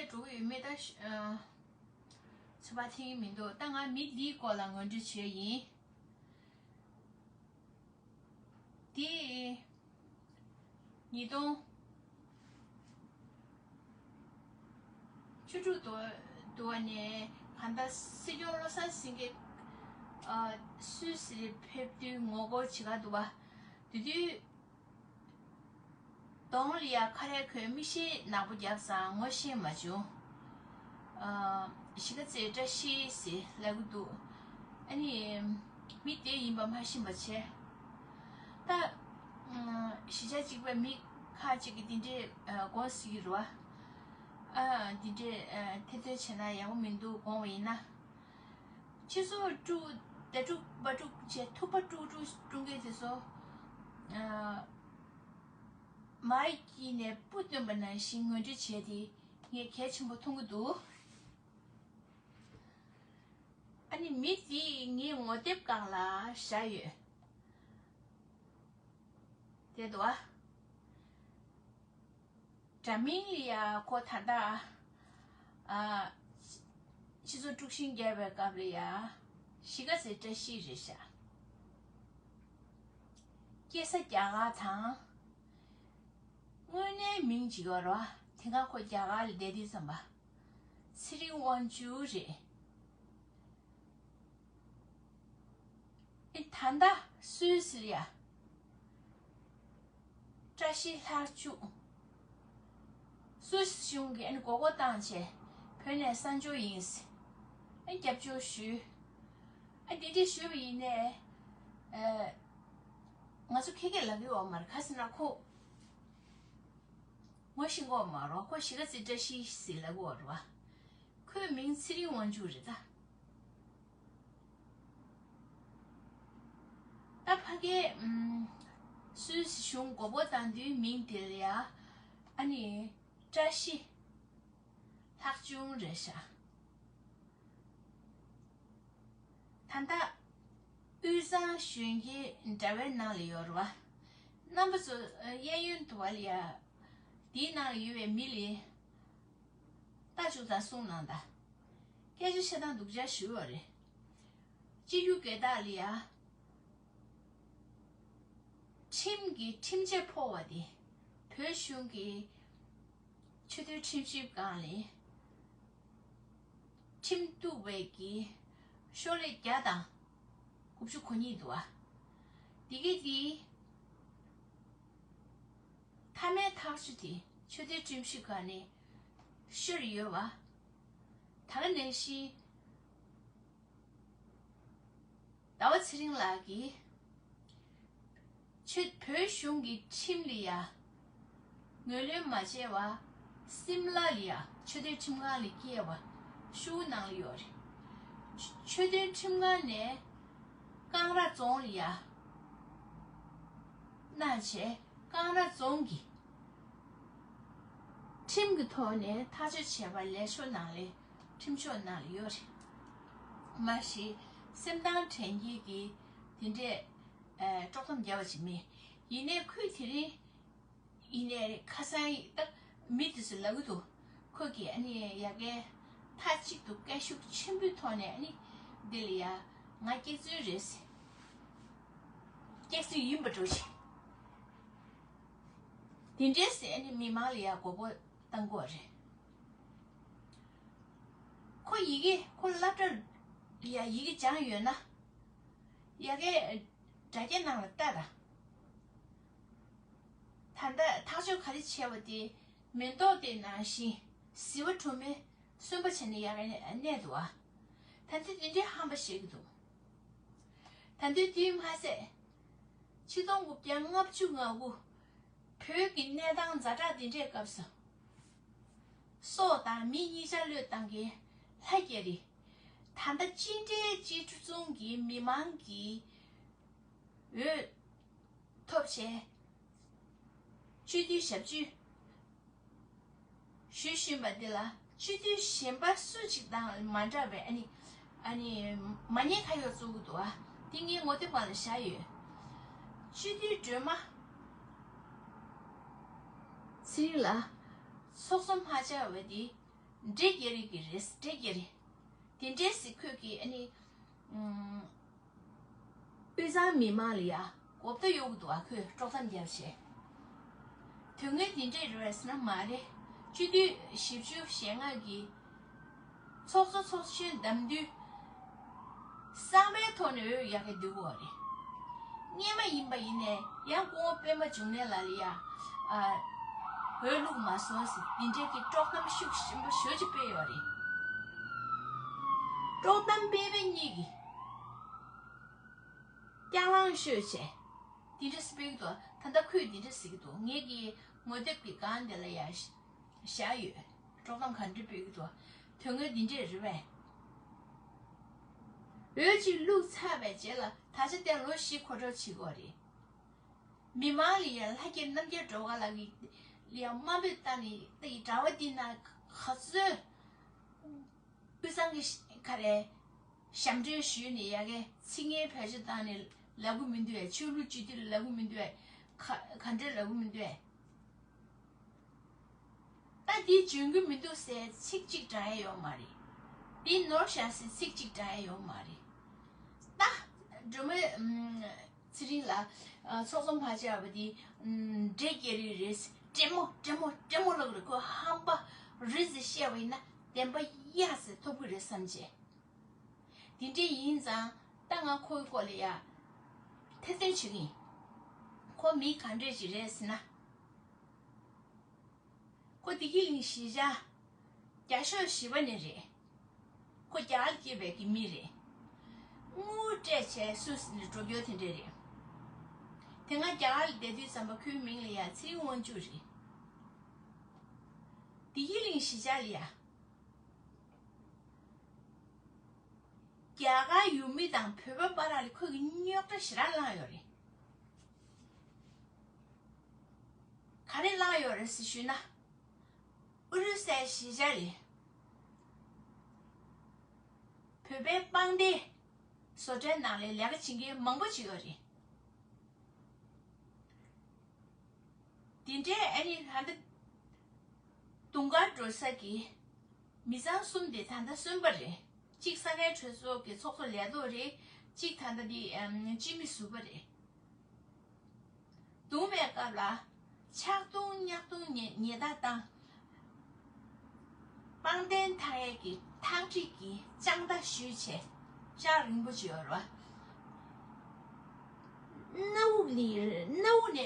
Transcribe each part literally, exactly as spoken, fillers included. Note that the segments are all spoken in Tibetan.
འགྲོ་གི་ཡོད་མེད་ད་ཤ- ཨ། ཚོད་དཔག་འཐེན་གྱི་མི་འདུག་ད་ང་མི་འདིའི་སྐོར་ལ་ངོ་སྤྲོད་བྱས་ཡིན། འདི་ཉིས་སྟོང་བཅུ་དྲུག་དུ་དུ་བ་ནས་གང་ལྟར་སྲིད་སྐྱོང་བློ་བཟང་སེང་གེ་ཨ། སུད་སི་ལ་ཕེབས་དུས་ངོ་རྒོལ་བྱེད་ག་འདུག་པ། དེ་དུས་གདོང་ལ་ཡ་ཁ་རས་གོན། མིག་ཤེལ་ནག་པོ་བརྒྱབ་ཙང་ངོ་ཤེས་མ་བྱུང་། ཨ། གཞིས་ཀ་རྩེའི་བཀྲ་ཤིས་ཟེར་ལབ་གི་འདུག་ཨ་ནི་མི་དེ་ཡིན་པ་མ་ཤེས་པ་བྱས། ད་གཞིས་ཆགས་གཅིག་པའི་མི་ཁག་ཅིག་གིས་འདི་འདྲའི་དགོངས་སྲིད་ཀྱི་རེད་བ། ཨ། འདི་འདྲའི་ཐེར་འདོན་བྱས་ན་ཡག་པོ་མི་འདུག་དགོངས་པ་ཡིན་ན། སྤྱི་ཚོགས་དཀྲུག་ད་དཀྲུག་པ་དཀྲུག་བྱས། ཐུག་པ་དཀྲུག་དཀྲུག་དཀྲུག་མཁན་དེ་ཚོ། ཨ། མར་དཀྱིལ་ནས་སྤུ་བཏོན་པ་ནང་བཞིན་ངོ་སྤྲོད་བྱས་ཏེ་ངས་གལ་ཆེན་པོ་མཐོང་གི་འདུག་ཨ་ནི་མི་དེ་ངའི་ངོ་དེབ་སྒང་ལ་བཞག་ཡོད། དེ་འདུག་ཨ། དྲ་མིང་ལ་ཡ་ཁོ་ད་ལྟ་ཨ། སྤྱི་ཚོགས་དཀྲུག་ཤིང་བརྒྱབ་པའི་སྐབས་ལ་ཡ་གཞིས་ཀ་རྩེའི་བཀྲ་ཤིས་རེད་ཤག་སྐྱེས་ས་རྒྱ་གར་དང་། དངོས་གནས་མིང་ཅིག་ཡོད་རེད་བ། དེ་སྔ་ཁོ་རྒྱ་གར་ལ་བསྡད་དུས་ཙམ་པ། ཚེ་རིང་དབང་ཕྱུག་རེད། ཨེ། ད་ལྟ་སུད་སི་ལ་ཡ་བཀྲ་ཤིས་ལྷག་སྤྱོད། སུད་སི་གཞུང་གིས་ཨ་ནི་མགོ་སྐོར་བཏང་བྱས་བོད་ནས་གསར་འབྱོར་ཡིན་ཟེར། ཨ། རྒྱབ་སྐྱོར་ཞུས། ཨ། འདི་འདྲ་ཞུས་པ་ཡིན་ནའི། ཨ། ང་ཚོ་ཁེ་ཁེ་ལབ་ཀྱི་ཡོད་མ་རེད། ག་ཟེར་ན་ཁོ་ངོ་ཤེས་ཀྱི་ཡོད་མ་རེད། ཁོ་གཞིས་ཀ་རྩེའི་བཀྲ་ཤིས་ཟེར་ལབ་ཀྱི་ཡོད་རེད་བ། ཁོའི་མིང་ཚེ་རིང་དབང་ཕྱུག་རེད་ད། ད་ཕ་གིའི་ཨམ། སུད་སི་གཞུང་མགོ་སྐོར་བཏང་དུས་མིང་དེ་ལ་ཡ་ཨ་ནི་བཀྲ་ཤིས་ལྷག་སྤྱོད་རེད་ཤག་ད་ལྟ་དབུས་གཙང་གཞོན་སྐྱེས་དྲ་བའི་ནང་ལ་ཡོད་རེད་བ། རྣམ་པ་ཚོ་གཡས་གཡོན་དུ་བ་ལ་ཡ་འདིའི་ནང་ལ་ཡོད་པའི་མི་ལ་ལྟ་བཅུག་དང་གསུང་གནང་དང་། སྐད་ཆ་བཤད་སྟངས་སྡུག་ཅག་ཞུ་བ་རེད། སྤྱི་རྒྱུ་སྒེར་བདག་ལ་ཡ། ཁྲིམས་ཀྱི་ཁྲིམས་ཆད་ཕོག་པ་དེ་བོད་གཞུང་གི་ཆེས་མཐོའི་ཁྲིམས་ཞིབ་ཁང་ལས་ཁྲིམས་གཏུག་པའི་གི་ཤོག་ལྷེ་བརྒྱ་དང་དགུ་བཅུ་གོ་གཉིས་འདུག་ཨ། དེ་གི་དེ་མཐའ་མའི་ཐག་གཅོད་དེ་ཆེས་མཐོའི་ཁྲིམས་ཞིབ་ཁང་ནས་ཤོར་ཡོད་བ། ད་ག་ནང་བཞིན། ཟླ་བ་ཚེ་རིང་ལགས་ཀྱིས་ཆེས་བོད་གཞུང་གི་ཁྲིམས་ལ་ཡ་ངོས་ལེན་མ་བྱས་པ། སིམ་ལ་ལ་ཡ་ཆེས་མཐོའི་ཁྲིམས་ཁང་ལ་སྐྱེལ་བ་ཤོག་གུ་ནང་ལ་ཡོད་རེད། ཆེས་མཐོའི་ཁྲིམས་ཁང་ནས་ཀང་ར་རྫོང་ལ་ཡ་གནང་བྱས། ཀང་ར་རྫོང་གིས་ཁྲིམས་ཀྱི་ཐོག་ནས་ཐག་གཅོད་བྱས་པ་ལས་ཤོག་ནང་ལས་ཁྲིམས་ཤོག་ནང་ལ་ཡོད་རེད། མ་གཞི་སེམས་ཐག་དྲན་གྱི་གི་དེ་འདྲས་ཨ། དཀྲོག་གཏམ་རྒྱབ་པ་ཅིག་མེད། ཡིན་ནའི་ཁོས་དེ་རིང་ཡིན་ནའི་ཁ་སང་ད་མི་དེ་ཚོས་ལབ་གི་འདུག་ཁོ་གིས་ཨ་ནི་ཡ་གའི་མཐའ་གཅིག་ཏུ་སྐད་ཤུགས་ཆེན་པོའི་ཐོག་ནས་ཨ་ནི་འདི་ལ་ཡ་ང་སྐྱག་རྫུན་རེད་ཟེར། སྐྱག་རྫུན་ཡིན་པ་འགྲོ་ཞིག་དེ་འདྲས་ཟེར་ཨ་ནི་མི་མང་ལ་ཡ་མགོ་སྐོར་བཏང་དགོས་རེད། ཁོ་ཡི་གེ་ཁོ་སློབ་གྲྭ་ལ་ཡ་ཡི་གེ་སྦྱངས་ཡོད་ན་ཡ་གའི་དྲ་རྒྱ་ནང་ལ་ལྟ་དང་། ད་ལྟ་ཐག་གཅོད་ག་རེ་བྱས་པ་དེ་མེ་ཏོག་དེ་ནང་བཞིན་ཟིལ་པ་གྲོ་མའི་སོན་པ་བྱས་ནས་ཡ་ག་གནས་འདུག་ཨ། ད་ལྟ་དེ་འདྲའི་ཧམ་པ་བཤད་ཀྱི་འདུག་ད་ལྟ་དེ་མ་ཟད་ཆིག་སྟོང་དགུ་བརྒྱ་ལྔ་བཅུ་ང་དགུ་བོད་ཀྱི་གནས་སྟངས་ཛ་དྲག་དེ་འདྲའི་སྐབས་སུ། སྲོག་དང་མི་གཉིས་ཆར་བློས་བཏང་མཁན་ལྷ་རྒྱ་རི། ད་ལྟ་ཅི་འདྲའི་ཅི་ཆུང་གི་མི་མང་གི་འོས་ཐོབ་བྱས། སྤྱི་འཐུས་ཞབས་ཕྱི་ཞུ་བཞིན་པ་འདི་ལ་སྤྱི་འཐུས་གཞན་པ་སུ་གཅིག་དང་མ་འདྲ་བའི་ཨ་ནི་ཨ་ནི་མ་ཉེས་ཁ་གཡོག་བཙུགས་ཀྱི་འདུག་ཨ། འདི་ངའི་ངོ་དེབ་སྒང་ལ་བཞག་ཡོད། སྤྱི་འཐུས་སྒྲོལ་མ་ཚེ་རིང་ལགས་ཚོགས་གཙོ་མ་བཅར་བ་འདི་ འདྲེ་རྒྱལ་རིགས་ཀྱི་རེད། འདྲེ་རྒྱལ་རིགས་དེ་འདྲའི་སྲིད་ཁོས་ཀྱིས་ཨ་ནི་ཨུམ། དབུས་གཙང་མི་མང་ལ་ཡ་གོ་བརྡ་གཡོག་གི་འདུག་ཨ་ཁོས་དཀྲོག་གཏམ་བརྒྱབ་བྱས། དོན་དངོས་འདི་འདྲས་རེད་པས་ཟེར་ན་མ་རེད། སྤྱི་འཐུས་བཞི་བཅུ་ཞེ་ལྔ་གིས་ཚོགས་གཙོ་ཚོགས་གཞོན་བདམས་དུས། གསང་བའི་ཐོག་ནས་འོས་ཡག་གི་འདུག་གོ་རེད། སྔོན་མ་ཡིན་པ་ཡིན་ནས་ཡང་སྐུ་ངོ་པད་མ་འབྱུང་གནས་ལགས་ལ་ཡ། ཨ། འོས་བླུགས་མ་སོང་ཟེར་འདི་འདྲས་ཀྱི་དཀྲོག་གཏམ་ཤུགས་ཆེན་པོ་ཞེ་པོ་ཅིག་སྤེལ་ཡོད་རེད། དཀྲོག་གཏམ་སྤེལ་བའི་གཉིས་ཀྱིས། སྐྱག་ལང་ཤོད་བྱས། འདི་འདྲ་སྤེལ་གྱི་འདུག་ད་ལྟ་ཁོས་འདི་འདྲ་ཟེར་གྱི་འདུག་ངེད་ཀྱི་ངོ་དེབ་ཀྱི་སྒང་འདི་ལ་ཡ་བཞག་ཡོད། དཀྲོག་གཏམ་ག་འདྲ་སྤེལ་གྱི་འདུག་དོན་དངོས་འདི་འདྲས་རེད་པས། འོས་གཅིག་བླུགས་ཚར་བའི་རྗེས་ལ་ད་ཆ་དེ་ལོ་བཞི་གོ་འགྲོ་བྱེད་དགོས་རེད། མི་མང་ལ་ཡ་ལྷ་རྒྱལ་རྣམ་རྒྱལ་སྒྲོལ་དཀར་ལགས་ཀྱི་ལ་ཡ་དམའ་འབེབས་བཏང་ནས་ད་ཡི་གྲྭ་བ་འདི་ན་ག་ཚོད། དབུས་གཙང་གི་ག་རེ། ཞབས་འདྲེན་ཞུས་ནས་ཡ་གི་ཚིག་ངན་བེད་སྤྱོད་བཏང་ནས་ལབ་གི་མི་འདུག་བས། ཆོས་ལུགས་སྤྱི་འཐུས་ལ་ལབ་གི་མི་འདུག་བས། ག་ག་འདྲས་ལབ་གི་མི་འདུག་བས། ད་འདི་འཇོན་གི་མི་འདུག་ཟེར་ཚིག་གཅིག་དྲག་ཡ་ཡོད་མ་རེད། འདི་ནོར་བཞག་ཟེར་ཚིག་གཅིག་དྲག་ཡ་ཡོད་མ་རེད། ད་སྒྲོལ་མ་ཚེ་རིང་ལགས་ཚོགས་གཙོ་མ་བྱས་པ་འདི་འདྲེ་རྒྱལ་རིགས་རེད། དྲེད་མོ་དྲེད་མོ་དྲེད་མོ་ལབ་རེད། ཁོ་ཧམ་པ་རེད་ཟེར་བཤད་པ་ཡིན་ན་བདེན་པ་ཡག་ཟེར་ཐོབ་གི་རེད་བསམ་བྱས། འདི་འདྲས་ཡིན་ཙང་ད་ང་ཁོའི་སྐོར་ལ་ཡ་ཐེར་འདོན་བྱེད་ཀྱི་ཡིན། ཁོ་མི་ག་འདྲས་ཅིག་རེད་ཟེར་ན། ཁོ་བདེ་སྐྱིད་གླིང་གཞིས་ཆགས་རྒྱ་ཤོག་བཞི་པ་ནས་རེད། ཁོ་རྒྱ་གར་སྐྱེས་པའི་གི་མི་རེད། དངུལ་སྤྲད་བྱས་སུད་སི་ནས་འགྲོ་རྒྱུ་དེ་འདྲས་རེད། དེ་སྔ་རྒྱ་གར་ལ་བསྡད་དུས་ཙམ་པ་ཁོའི་མིང་ལ་ཡ་ཚེ་རིང་དབང་ཕྱུག་རེད། བདེ་སྐྱིད་གླིང་གཞིས་ཆགས་ལ་ཡ། རྒྱ་གར་ཡུལ་མི་དང་བོད་པ་བར་ལ་ཁོ་གི་རྙོག་དྲ་ཞེ་དྲག་བསླངས་ཡོད་རེད། ག་རེ་བསླངས་ཡོད་རེད་ཟེར་ཞུས་ན། ཨུ་རུ་སའི་གཞིས་ཆགས་ལ་བོད་པའི་པང་གདན་བཟོ་གྲྭའི་ནང་ལ་ལས་ཀ་བྱེད་མཁན་མང་པོ་ཅིག་ཡོད་རེད། དེ་འདྲའི་ཨ་ནི་ད་ལྟ་དུང་དཀར་འགྲོ་ས་གི་མི་ཚང་གསུམ་དེ་ད་ལྟ་གསོན་པ་རེད། གཅིག་ས་གནས་གྲོས་ཚོགས་ཀྱི་ཚོགས་གཙོ་ལས་ཐོག་རེད། གཅིག་ད་ལྟ་འདི་ཨམ་སྤྱི་མི་ཟུར་པ་རེད། བརྡུངས་པའི་སྐབས་ལ་ཆག་རྡུང་ཉག་རྡུང་ཉེ་ཉེས་རྡུང་བཏང་། པང་གདན་མཐའ་ཡས་ཀྱི་ཐག་ཁྲིད་ཀྱི་ལྕགས་མདའ་གཞུས་བྱས་ལྕགས་རིང་པོ་ཅིག་ཡོད་རེད་བ། སྣ་བུག་ནི་སྣ་བུག་ནས་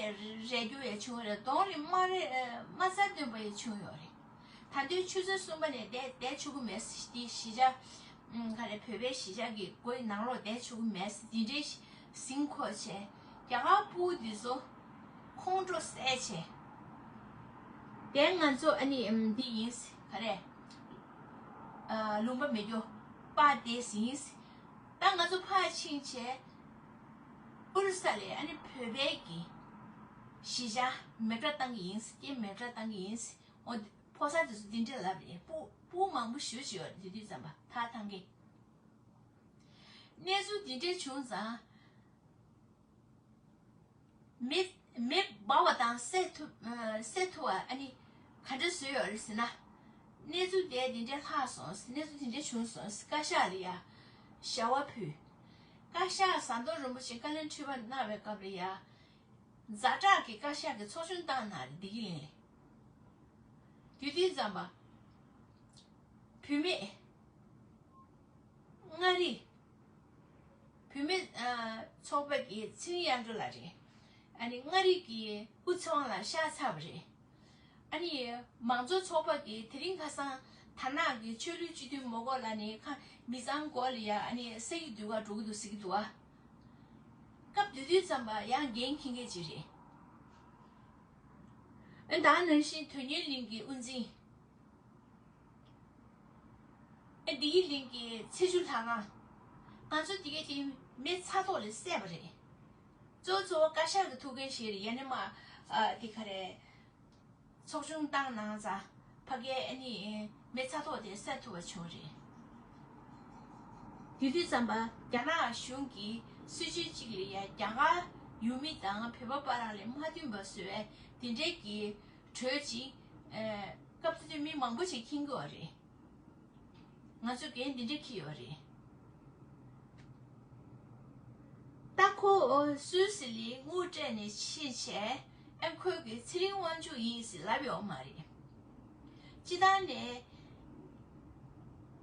རེག་རྒྱུ་ཡང་བྱུང་རེད། གདོང་ལ་རྨ་རེ་རྨ་ཚ་སྟོན་པ་ཡང་བྱུང་ཡོད་རེད། ད་དུང་ཆུ་ཚོད་གསུམ་པ་ནས་བསྡད་བསྡད་ཆོག་གི་མེད་ཟེར། དེ་གཞིས་ཆགས་ཨུམ་ག་རེ་བོད་པའི་གཞིས་ཆགས་ཀྱི་སྒོའི་ནང་ལོགས་བསྡད་ཆོག་གི་མེད་ཟེར། དེ་འདྲའི་ཟིང་ཁོ་བྱས། རྒྱ་གར་ཕྲུ་གུ་འདི་ཚོ་ཁོང་ཁྲོ་ཟ་བྱས། དེ་ང་ཚོ་ཨ་ནི་ཨུམ་འདི་ཡིན་ཟེར། ག་རེ། ཨ་ལུང་པ་མེད་རྒྱུ་པ་དེ་ཟིན་ཟེར། ད་ང་ཚོ་ཕར་ཕྱིན་བྱས། ཨུ་རུ་ས་ལ་ཨ་ནི་བོད་པའི་གི་གཞིས་ཆགས་མེ་སྲེག་བཏང་གི་ཡིན་ཟེར། རྐྱེན་མེ་སྲེག་བཏང་གི་ཡིན་ཟེར། འོ། ཕོ་གསར་དེ་ཚོ་འདི་འདྲས་ལབ་རེད། ཕྲུ་ཕྲུ་གུ་མང་པོ་ཞེ་པོ་ཅིག་ཡོད་རེད། དེ་དུས་ཙམ་པ་ཐག་འཐེན་མཁན། གནས་ཚུལ་འདི་འདྲས་བྱུང་ཙང་། མེ་མེ་འབར་བ་དང་བསད་ཐུབ་ཨ་བསད་ཐུབ་པ་ཨ་ནི་ག་འདྲས་བཟོས་ཡོད་རེད་ཟེར་ན། གནས་ཚུལ་དེ་འདི་འདྲས་ལྷག་སོང་། གནས་ཚུལ་འདི་འདྲས་བྱུང་སོང་། བཀའ་ཤག་ལ་ཡ་ཞལ་པར་ཕུལ། བཀའ་ཤག་ཟམ་གདོང་རིན་པོ་ཆེ་བཀའ་བློན་ཁྲི་པ་གནང་བའི་སྐབས་ལ་ཡ། ཛ་དྲག་གི་བཀའ་ཤག་གི་ཚོགས་ཆུང་བཏང་གནང་རེད། བདེ་སྐྱིད་གླིང་ལ། དེ་དུས་ཙམ་པ། བུད་མེད། མངའ་རིས། བུད་མེད་ཨ་ཚོགས་པ་གི་ཚེ་རིང་དབྱངས་སྒྲོན་ལགས་རེད། ཨ་ནི་མངའ་རིས་ཀྱི་དབུ་ཚང་ལ་ཤག་ཚར་བ་རེད། ཨ་ནི་མང་གཙོ་ཚོགས་པ་གིས་དེ་རིང་ཁ་སང་དར་ནག་གི་ཆོས་ལུགས་སྤྱི་འཐུས་མོ་གོ་ལ་ནི་ཁ་མི་ཚང་སྒོ་ལ་ཡ་ཨ་ནི་ས་ཡིག་བསྡུ་ག་འགྲོ་གི་འདུག་ཟེར་གི་འདུག་ཨ། སྐབས་དེ་དུས་ཙམ་པ་ཡང་འགན་འཁྱེར་མཁན་ཅིག་རེད། ཨ་ནི་ད་ནང་བཞིན་དོན་གཉེར་གླིང་གི་དབུ་འཛིན། ཨ་བདེ་སྐྱིད་གླིང་གི་ཚེ་བཅུ་ལྷ་ཁང་། ང་ཚོ་དེ་གའི་དེ་མེ་ཚ་ཐོག་ལ་བསད་པ་རེད། གཙོ་བོ་གཙོ་བོ་བཀའ་ཤག་གི་ཐུགས་འགན་བཞེས་རེད། ཡ་ནི་མ་ཨ་དེ་ག་རེ། ཚོགས་ཆུང་བཏང་གནང་ཙང་ཕ་གིའི་ཨ་ནི་མེ་ཚ་ཐོག་དེ་བསད་ཐུབ་པ་བྱུང་རེད། དེ་དུས་ཙམ་པ་རྒྱ་ནག་གཞུང་གིས་སྲིད་བྱུས་གཅིག་ལ་ཡ་རྒྱ་གར་ཡུལ་མི་དང་བོད་པ་བར་ལ་མ་མཐུན་པ་བཟོ་བའི་དེ་འདྲའི་གི་གྲོས་ཅིག་ཨ་སྐབས་དེ་དུས་མི་མང་པོ་ཞིག་མཁྱེན་གྱི་ཡོད་རེད། ང་ཚོ་འགན་འདི་འདྲ་འཁྱེར་ཡོད་རེད། ད་ཁོ་སུད་སི་ལ་དངུལ་སྤྲད་ནས་ཕྱིན་བྱས། ཨ་ཁོས་གི་ཚེ་རིང་དབང་ཕྱུག་ཡིན་ཟེར་ལབ་ཡོད་མ་རེད། སྤྱི་བཏང་ནས་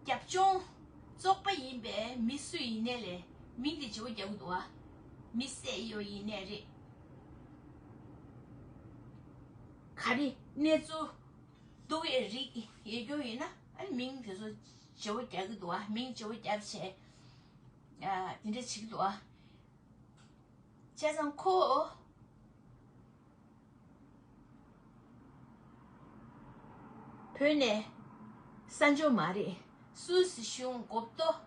རྒྱབ་ལྗོངས་བཙོག་པ་ཡིན་པའི་མི་སུ་ཡིན་ནའི་ལས་མིང་དེ་བརྗེ་པོ་རྒྱག་གི་འདུག་ཨ། མི་བསད་ཡོད་ཡིན་ནའི་རེད། ག་རེ་གནས་ཚུལ་སྡུག་ཡས་རིགས་ཡོད་རྒྱུ་ཡིན་ན། ཨ་ནི་མིང་དེ་ཚོ་བརྗེ་པོ་རྒྱག་གི་འདུག་ཨ། མིང་བརྗེ་པོ་རྒྱབ་བྱས། ཨ་དེ་འདྲ་བྱེད་ཀྱི་འདུག་ཨ། བྱས་ཙང་ཁོ་བོད་ནས་གསར་འབྱོར་མ་རེད། སུད་སི་གཞུང་མགོ་ཐོག་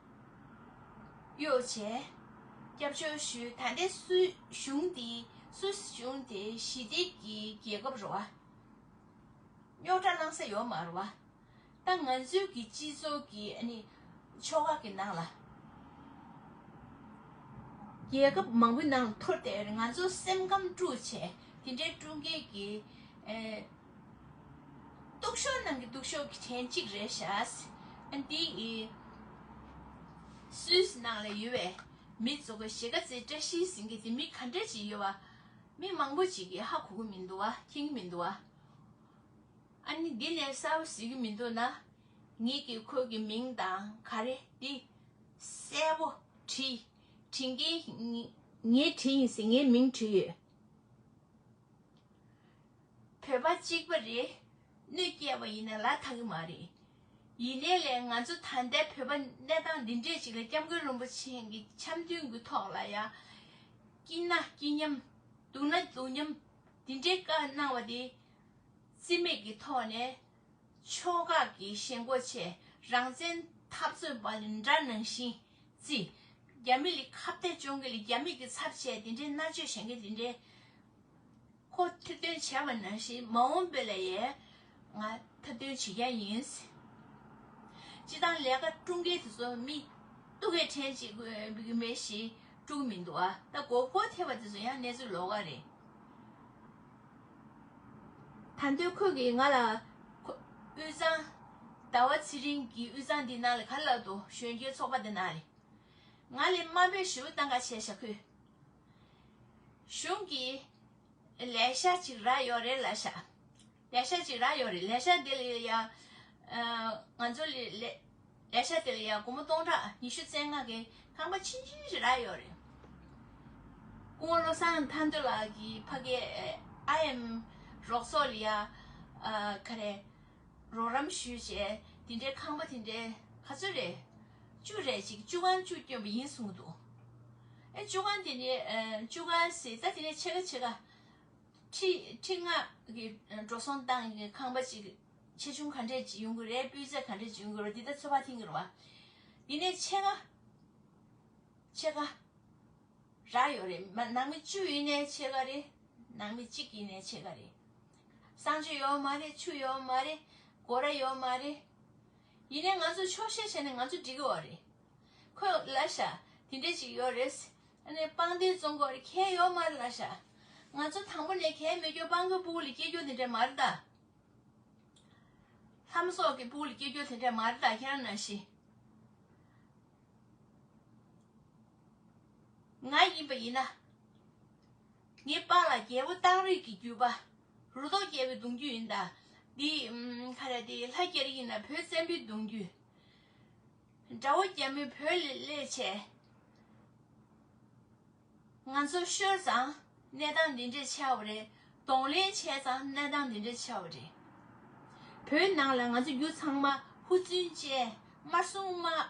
གཡོག་བྱས་སྐྱབས་བཅོལ་ཞུས། ད་ལྟའི་སུད་གཞུང་འདི་སུད་སི་གཞུང་དེ་ཞི་བདེ་གི་རྒྱལ་ཁབ་རེད་བ། རྙོག་དྲ་གནང་ས་ཡོད་མ་རེད་བ། ད་ང་ཚོའི་གི་སྤྱི་ཚོགས་ཀྱི་ཨ་ནི་ཆོལ་ཁ་གི་ནང་ལ། རྒྱལ་ཁབ་མང་པོའི་ནང་ལ་འཐོར་ཏེ་ང་ཚོ་སེམས་ཁམས་དཀྲུགས་བྱས་དེ་འདྲའི་དཀྲུག་མཁན་གྱི་ཨེ། སྡུག་ཤོས་ནང་གི་སྡུག་ཤོས་ཀྱི་གྲས་གཅིག་རེད་ཤག་ཨ་འདི་ཨི་སུད་སི་ནང་ལ་ཡོད་པའི་མི་ཚོ་གི་གཞིས་ཀ་རྩེ་བཀྲ་ཤིས་ཟེར་མཁན་དེ་མི་ག་འདྲ་ཅིག་ཡོད་པ། མི་མང་པོ་ཅིག་གིས་ཧ་གོ་གི་མི་འདུག་བ། མཁྱེན་གི་མི་འདུག་བ། ཨ་ནི་འདི་ནས་གསལ་པོ་གཟིགས་ཀྱི་མི་འདུག་ན། ངེད་ཀྱིས་ཁོ་གི་མིང་དང་ག་རེ་འདི་གསལ་པོ་བྲིས། བྲིས་མཁན་ངས་བྲིས་ཡིན་ཟེར་ངའི་མིང་བྲིས་ཡོད། བོད་པ་གཅིག་པ་རེད། གནོད་སྐྱེལ་བ་ཡིན་ན་ལ་ཐག་གི་མ་རེད། ཡིན་ནའི་ལས་ང་ཚོ་ད་ལྟའི་བོད་པ་གནས་སྟངས་འདི་འདྲས་ཅིག་ལ་སྐྱབས་མགོན་རིན་པོ་ཆེ་གི་འཆམ་མཐུན་གྱི་ཐོག་ལ་ཡ། སྐྱིད་ན་སྐྱིད་མཉམ། སྡུག་ན་སྡུག་མཉམ། འདི་འདྲའི་བཀའ་གནང་བ་དེ། རྩིས་མེད་ཀྱི་ཐོག་ནས་ཕྱོགས་ཁག་གི་ཞེན་ཁོག་ཆེ། རང་བཙན་འཐབ་རྩོད་པ་ལ་འདྲ་ནང་བཞིན་རྩིས། རྒྱ་མི་ལ་ཁ་གཏད་གཅོག་མཁན་ལ་རྒྱ་མི་གི་ཚབ་བྱས་དེ་འདྲའི་མནར་གཅོད་བྱེད་མཁན་དེ་འདྲའི་ཁོ་ཐེར་འདོན་བྱས་པ་ནང་བཞིན་མ་འོངས་པ་ལ་ཡང་ང་ཐེར་འདོན་བྱེད་ཡ་ཡིན། སྤྱི་བཏང་ལས་ཀ་དཀྲུག་མཁན་དེ་ཚོ་མི་སྡུག་གི་དྲན་ཅིག་དགོས་མེད་ཞིག་དཀྲུག་མི་འདུག་ཨ། ད་མགོ་སྐོར་ཐེབས་པ་དེ་ཚོ་ཡང་གནས་ཚུལ་ལོགས་ཀ་རེད། ད་དུང་ཁོས་ཀྱིས་ང་ལ་ཁོ་དབུས་གཙང་། ཟླ་བ་ཚེ་རིང་གིས་དབུས་གཙང་འདི་ནང་ལ་ག་ལ་འདུག་གཞོན་སྐྱེས་ཚོགས་པ་འདི་ནང་ལ། ང་ལ་དམའ་འབེབས་ཞེ་པོ་བཏང་ག་བྱས་ཤག་ཁོས། གཞུང་གིས་ལས་ཤག་ཅིག་རག་ཡོད་རེད་ལབ་ཤག་ལས་ཤག་ཅིག་རག་ཡོད་རེད། ལས་ཤག་འདི་ལ་ཡ། ཨ། ང་ཚོ་ལ་ལས་ལས་ཤག་དེ་ལ་ཡ་སྒོར་མོ་སྟོང་ཕྲག་ཉི་ཤུ་རྩ་ལྔ་གི་ཁང་པ་ཆུང་ཆུང་ཞིག་རག་ཡོད་རེད། སྐུ་ངོ་བློ་བཟང་མཐའ་འདུལ་ལགས་ཀྱིས་ཕ་གིའི་ཨ་ཨེམ་རོགས་ཚོགས་ལ་ཡ། ཨ། ག་རེ། རོགས་རམ་ཞུས་བྱས་དེ་འདྲའི་ཁང་པ་དེ་འདྲའི་ག་ཚོད་རེད། བཅུ་རེད་ཅིག་བཅུ་སྒང་བཅུ་བསྐྱོན་པ་ཡིན་གསུངས་འདུག་ཨེ། བཅུ་སྒང་དེ་ནས་ཨ། བཅུ་སྒང་ཟེར་ད་དེ་ནས་ཕྱེད་ཀ་ཕྱེད་ཀ་ཁྲི་ཁྲི་ལྔ་གི་འགྲོ་སོང་བཏང་གི་ཁང་པ་ཅིག་ཆེ་ཆུང་ག་འདྲས་ཅིག་ཡོང་གི་རེད། སྤུས་ཚད་ག་འདྲས་ཅིག་ཡོང་གི་རེད། འདི་ད་ཚོད་དཔག་ཐེངས་ཀྱི་རེད་བ། ཡིན་ནའི་ཕྱེད་ཀ་ཕྱེད་ཀ་རག་ཡོད་རེད། མ་ནང་མི་བཅུ་ཡིན་ནའི་ཕྱེད་ཀ་རེད། ནང་མི་གཅིག་ཡིན་ནའི་ཕྱེད་ཀ་རེད། གསང་སྤྱོད་ཡོད་མ་རེད། ཆུ་ཡོད་མ་རེད། སྒོ་ར་ཡོད་མ་རེད། ཡིན་ནའི་ང་ཚོ་ཆོག་ཤེས་བྱས་ནས་ང་ཚོ་འགྲིག་གི་ཡོད་རེད། ཁོས་ལབ་ཤག་དེ་འདྲས་ཅིག་ཡོད་རེད། ཨ་ནི་དཔང་རྟགས་བཙོང་དགོས་རེད། གལ་ཡོད་མ་རེད་ལབ་ཤག་ང་ཚོ་དང་པོ་ནས་གལ་མེད་རྒྱུ་དཔང་རྟགས་ཕྲུ་གུ་ལ་སྐྱེལ་རྒྱུ་དེ་འདྲས་མ་རེད་ད། ལྷ་མོ་སོགས་ཀྱི་ཕྲུ་གུ་ལ་སྐྱེལ་རྒྱུ་དེ་འདྲས་མ་རེད་ད། ཁྱེད་རང་ནང་བཞིན། ང་ཡིན་པ་ཡིན་ན། ངའི་པཱ་ལགས་རྒྱལ་པོ་སྟག་རིས་ཀྱི་རྒྱུད་པ། རུ་ཐོག་རྒྱལ་པོའི་གདུང་རྒྱུད་ཡིན་ད། འདི་ཨམ། ག་རེ། འདི་ལྷ་རྒྱ་རི་ཡིན་ན་བོད་བཙན་པོའི་གདུང་རྒྱུད། དགྲ་བོ་རྒྱ་མི་བོད་ལ་སླེབས་བྱས། ང་ཚོ་ཤོར་ཙང་གནས་སྟངས་འདི་འདྲས་ཆགས་པ་རེད། གདོང་ལེན་བྱས་ཙང་གནས་སྟངས་འདི་འདྲས་ཆགས་པ་རེད། བོད་ནང་ལ་ང་ཚོ་རྒྱུ་ཚང་མ་ཧུར་བརྩོན་བཅས་དམར་སྲུང་དམག་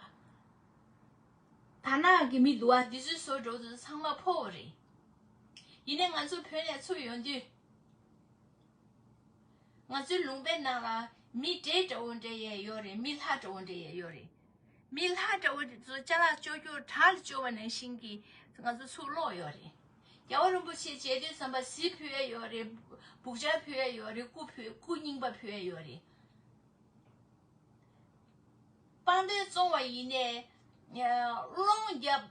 དར་ནག་གི་མི་འདུག་བ། འདི་ཚོའི་བཟོ་འདྲ་བོ་ཚང་མ་ཕོག་པ་རེད། ཡིན་ནའི་ང་ཚོ་བོད་ནས་ཚུར་ཡོང་དུས། ང་ཚོའི་ལུང་པའི་ནང་ལ་མི་འདྲེ་འདྲ་བོ་འདྲ་ཡས་ཡོད་རེད། མི་ལྷ་འདྲ་བོ་འདྲ་ཡས་ཡོད་རེད། མི་ལྷ་འདྲ་བོ་དེ་ཚོ་ཅ་ལག་བཅོ་རྒྱུ་བྲག་ལ་བཅོ་བ་ནང་བཞིན་གྱི་ང་ཚོ་ཚུར་སློག་ཡོད་རེད། རྒྱལ་བ་རིན་པོ་ཆེ་མཇལ་དུས་ཙམ་པ་གཟི་ཕུལ་ཡས་ཡོད་རེད། བུག་ཅ་ཕུལ་ཡས་ཡོད་རེད། སྐུ་ཕུལ། སྐུ་རྙིང་པ་ཕུལ་ཡས་ཡོད་རེད། དཔང་རྟགས་བཙོང་བ་ཡིན་ནའི། ཨ། སློང་རྒྱབ།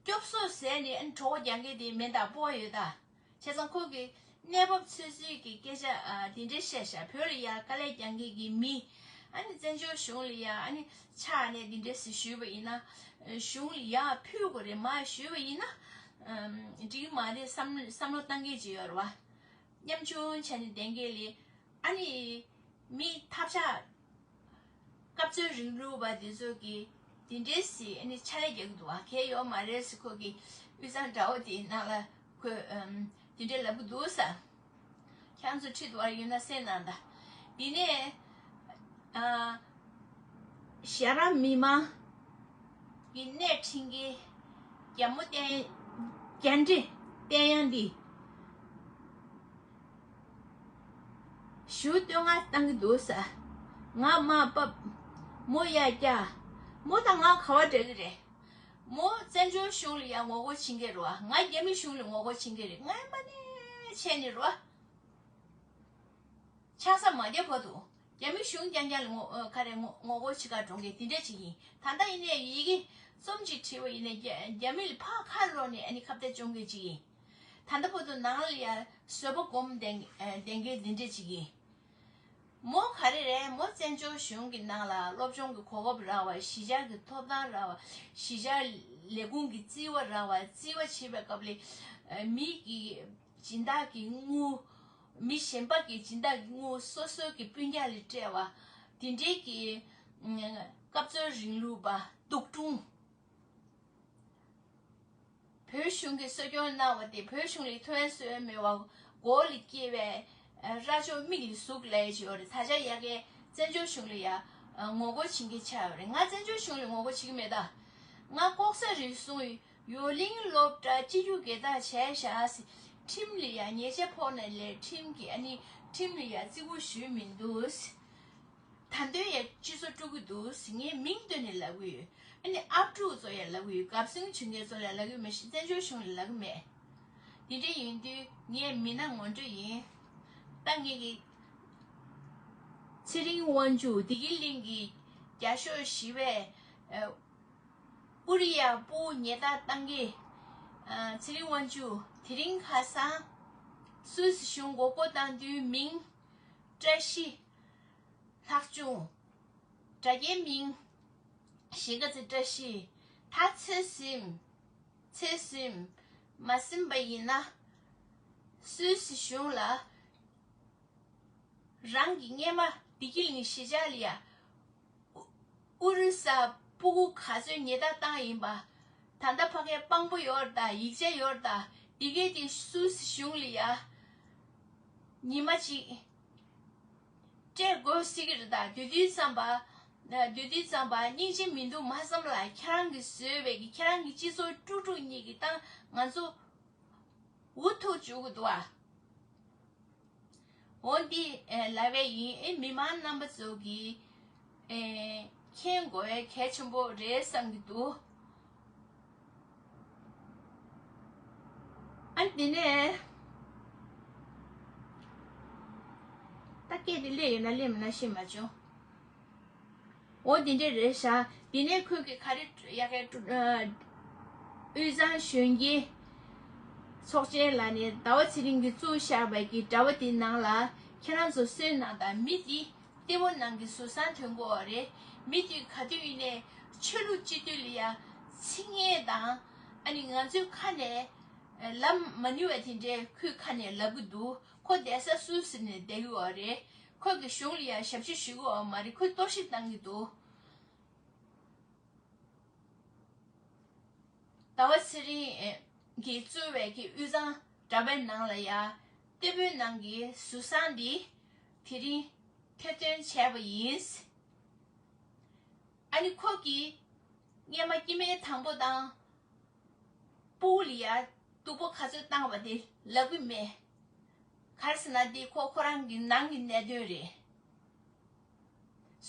སྐྱོབ་གསོ་ཟེར་ནས་ཨ་ནི་གྲོགས་པོ་རྒྱག་མཁན་དེ་མེད་ད། སྤོ་བ་ཡོད་ད། བྱས་ཙང་ཁོ་གིས་གནས་བབ་ཚོད་བསྲེ་གི་སྐད་ཆ། ཨ། དེ་འདྲས་བཤད་ཤག་བོད་ལ་ཡ་དཀའ་ལས་རྒྱག་མཁན་གྱི་མི། ཨ་ནི་བཙན་བྱོལ་གཞུང་ལ་ཡ་ཨ་ནི་ཕྱག་ནས་འདི་འདྲས་ཞུས་པ་ཡིན་ན། གཞུང་ལ་ཡ་ཕུལ་དགོས་རེད་མ་ཞུས་པ་ཡིན་ན། འགྲིག་མ་རེད་བསམ་བསམ་བློ་བཏང་མཁན་ཅིག་ཡོད་རེད་བ། ཉམ་ཆུང་བྱས་ནས་བསྡད་མཁན་ལ་ཨ་ནི་མི་ཐབས་ཆག་སྐབས་འཚོལ་རིང་ལུགས་པ་འདི་ཚོ་གིས་འདི་འདྲས་ཞིག་ཨ་ནི་ཕྱག་ལས་རྒྱག་གི་འདུག་བ། གལ་ཡོད་མ་རེད་ཟེར་ཁོ་གི་དབུས་གཙང་དགྲ་བོ་དེའི་ནང་ལ་ཁོས་ཨམ་འདི་འདྲས་ལབ་གི་འདུག་ས། ཁྱེད་རང་ཚོ་ཁྲིད་དུ་བར་ཡོད་ན་གསན་གནང་དང་། འདི་ནས་ཨ་ཞྭ་ར་མི་མང་གི་སྣེ་ཁྲིད་མཁན་རྒྱ་མོ་བསྟན་རྒྱ་འདྲེ་བསྟན་ཡང་འདི། ཞུ་བསྟོད་བསྔགས་བཏང་གི་འདུག་ས། ང་དམའ་ཕབ། མོ་ཡར་བཀྱག། མོ་དང་ང་ག་བ་འདྲ་གི་རེད། མོ་བཙན་བྱོལ་གཞུང་ལ་ཡང་ངོ་རྒོལ་བྱེད་མཁན་རེད་བ། ང་རྒྱ་མི་གཞུང་ལ་ངོ་རྒོལ་བྱེད་མཁན་རེད། ང་མ་ནས་བྱས་ནས་རེད་བ། ཆགས་ས་མ་རྒྱག་བར་དུ་རྒྱ་མི་གཞུང་རྐྱང་རྐྱང་ལ་ངོ་ཨ་ག་རེ་ངོ་ངོ་རྒོལ་བྱེད་གར་འགྲོ་མཁན་དེ་འདྲ་ཅིག་ཡིན། ད་ལྟ་ཡིན་ནའི་ཡི་གེ་རྩོམ་ཅིག་བྲིས་པ་ཡིན་ནའི་རྒྱ་རྒྱ་མི་ལ་ཕར་ཁ་ལོག་ནས་ཨ་ནི་ཁ་གཏད་གཅོག་མཁན་ཅིག་ཡིན། ད་ལྟ་བར་དུ་ནང་ལ་ཡ་བཟོད་པ་སྒོམ་བསྡད་ཨ་བསྡད་མཁན་འདི་འདྲ་ཅིག་ཡིན། མོ་ག་རེ་རེད། མོ་བཙན་བྱོལ་གཞུང་གི་ནང་ལ་སློབ་སྦྱོང་གི་གོ་སྐབས་རག་པ། གཞིས་ཆགས་ཀྱི་ཐོབ་ཐང་རག་པ། གཞིས་ཆགས་ལས་ཁུངས་ཀྱི་རྩིས་པ་རག་པ། རྩིས་པ་བྱེད་པའི་སྐབས་ལ་ཨ་མི་གི་སྦྱིན་བདག་གི་དངུལ། མི་གཞན་པ་གི་སྦྱིན་བདག་གི་དངུལ་སོ་སོ་གི་སྤུན་ཀྱག་ལ་སྤྲད་པ། དེ་འདྲའི་གི་ཨ་སྐབས་འཚོལ་རིང་ལུགས་པ་སྡུག་གྲུང་། བོད་གཞུང་གིས་གསོ་སྐྱོང་གནང་བ་དེ་བོད་གཞུང་ལ་ཐོན་སོན་མེད་པ་མགོ་ལ་སྐྱེས་པའི་ཨ་རྭ་ཅོ་མིག་ལ་ཟུག་ལབ་ཡ་ཅིག་ཡོད་རེད། ད་ཆ་ཡ་གིའི་བཙན་བྱོལ་གཞུང་ལ་ཡ་ཨ་ངོ་རྒོལ་བྱེད་མཁན་ཆགས་ཡོད་རེད། ང་བཙན་བྱོལ་གཞུང་ལ་ངོ་རྒོལ་བྱེད་ཀྱི་མེད་ད། ང་ལྐོག་ཟ་རུལ་སུངས་ཡོད། ཡོ་ལིང་སློབ་གྲྭ་སྤྱི་རྒྱུ་སྒེར་བདག་བྱས་བཞག་ཟེར། ཁྲིམས་ལ་ཡ་ཉེས་ཆད་ཕོག་ནའི་ལས་ཁྲིམས་ཀྱིས་ཨ་ནི་ཁྲིམས་ལ་ཡ་བརྩི་བཀུར་ཞུས་མི་འདུག་ཟེར། ད་དུང་ཡང་སྤྱི་ཚོགས་དཀྲུག་གི་འདུག་ཟེར་ངས་མིང་བཏོན་ནས་ལབ་གི་ཡོད། ཨ་ནི་ཨབ་ཕྲུག་ཚོ་ཡང་ལབ་གི་ཡོད། གབ་ཟིང་བྱེད་མཁན་ཚོ་ལ་ལབ་གི་མེད་ཤག་བཙན་བྱོལ་གཞུང་ལ་ལབ་གི་མེད། དེ་འདྲ་ཡིན་དུས་ངས་མི་སྣ་ངོ་སྤྲོད་ཡིན། ད་ངས་ཀྱི་ཚེ་རིང་དབང་ཕྱུག་བདེ་སྐྱིད་གླིང་གི་རྒྱ་ཤོག་བཞི་པའི་ཨ་ཨུ་རི་ཡ་ཕྲུ་གུ་ཉལ་ཐ་བཏང་གི་ཨ་ཚེ་རིང་དབང་ཕྱུག་དེ་རིང་ཁ་སང་སུད་སི་གཞུང་མགོ་སྐོར་བཏང་དུས་མིང་བཀྲ་ཤིས་ལྷག་ཆུང་། དྲ་རྒྱའི་མིང་གཞིས་ཀ་རྩེ་བཀྲ་ཤིས། ད་ཚེ་ཟིན། ཚེ་ཟིན་མ་ཟིན་པ་ཡིན་ན་སུད་སི་གཞུང་ལ་རང་གི་སྔས་མ་བདེ་སྐྱིད་གླིང་གཞིས་ཆགས་ལ་ཡ་ཨུ་ཨུ་རུ་ས་ཕྲུ་གུ་ག་ཚོད་ཉལ་ཐ་བཏང་ཡིན་པ། ད་ལྟ་ཕ་གིར་དཔང་པོ་ཡོད་རེད་ད། ཡིག་ཆ་ཡོད་རེད་ད། འདི་གའི་དེ་སུད་སི་གཞུང་ལ་ཡ་ཉི་མ་གཅིག་སྤྲད་དགོས་སྲིད་ཀྱི་རེད་ད། དུས་དུས་ཙམ་པ་དུས་དུས་ཙམ་པ་སྙིང་རྗེ་མི་འདུག་མ་བསམ་ལ། ཁྱེད་རང་གིས་བཟོས་པའི་གི་ཁྱེད་རང་གི་སྤྱི་ཚོགས་དཀྲུག་དཀྲུག་གཉིས་ཀྱིས་ད་ང་ཚོ་འུ་ཐུག་བཅུག་གི་འདུག་ཨ། འོ་འདི་ཨེ་ལབ་པ་ཡིན། ཨེ་མི་མང་རྣམ་པ་ཚོ་གིས་ཨེ་མཁྱེན་དགོས་གལ་ཆེན་པོ་རེད་བསམ་གྱི་འདུག་ཨ་འདི་ནས་ད་སྐད་དེ་སླེབས་ཡོད་ན་སླེབས་མེད་ན་ཤེས་མ་བྱུང་། འོ་འདི་འདྲས་རེད་ཤག་དེ་ནས་ཁོས་གི་ག་རེ་ཡ་གའི་ཀྲུ་ཨ་དབུས་གཙང་གཞོན་སྐྱེས་ཚོགས་ཆེན་ལ་ནི་ཟླ་བ་ཚེ་རིང་གིས་བཙུགས་བཞག་པའི་གི་དྲ་བ་དེའི་ནང་ལ་ཁྱེད་རང་ཚོ་གསན་གནང་དང་། མི་དེ་ལྟད་མོ་ནང་གི་ཟུར་སང་ཐོན་གོ་བ་རེད། མི་དེ་ག་དུས་ཡིན་ནའི་ཆོས་ལུགས་སྤྱི་འཐུས་ལ་ཡ་ཚིག་ངན་དང་། ཨ་ནི་ང་ཚོའི་ཁ་ནས་ལབ་མ་ནུས་པ་དེ་འདྲས་ཁོའི་ཁ་ནས་ལབ་གི་འདུག་ཁོ་བསྡད་ས་སུད་སི་ནས་བསྡད་ཡོད་རེད། ཁོ་གི་གཞུང་ལ་ཡང་ཞབས་ཕྱི་ཞུ་གི་ཡོད་མ་རེད། ཁོས་རྟོག་ཞིབ་བཏང་གི་འདུག་ཟླ་བ་ཚེ་རིང་གིས་གཙོས་པའི་གི་དབུས་གཙང་དྲ་བའི་ནང་ལ་ཡང་ལྟད་མོའི་ནང་གི་ཟུར་སང་འདི་དེ་རིང་ཐེར་འདོན་བྱས་པ་ཡིན། ཨ་ནི་ཁོ་གིས་སྔས་མ་སྐྱེ་དམན་དང་པོ་དང་། སྤུ་གུ་ལ་ཡ་སྡུག་པོ་ག་ཚོད་བཏང་བ་དེ་ལབ་གི་མེད། ག་རེ་ཟེར་ན་འདི་ཁོ་ཁོ་རང་གི་ནང་གི་གནད་དོན་རེད།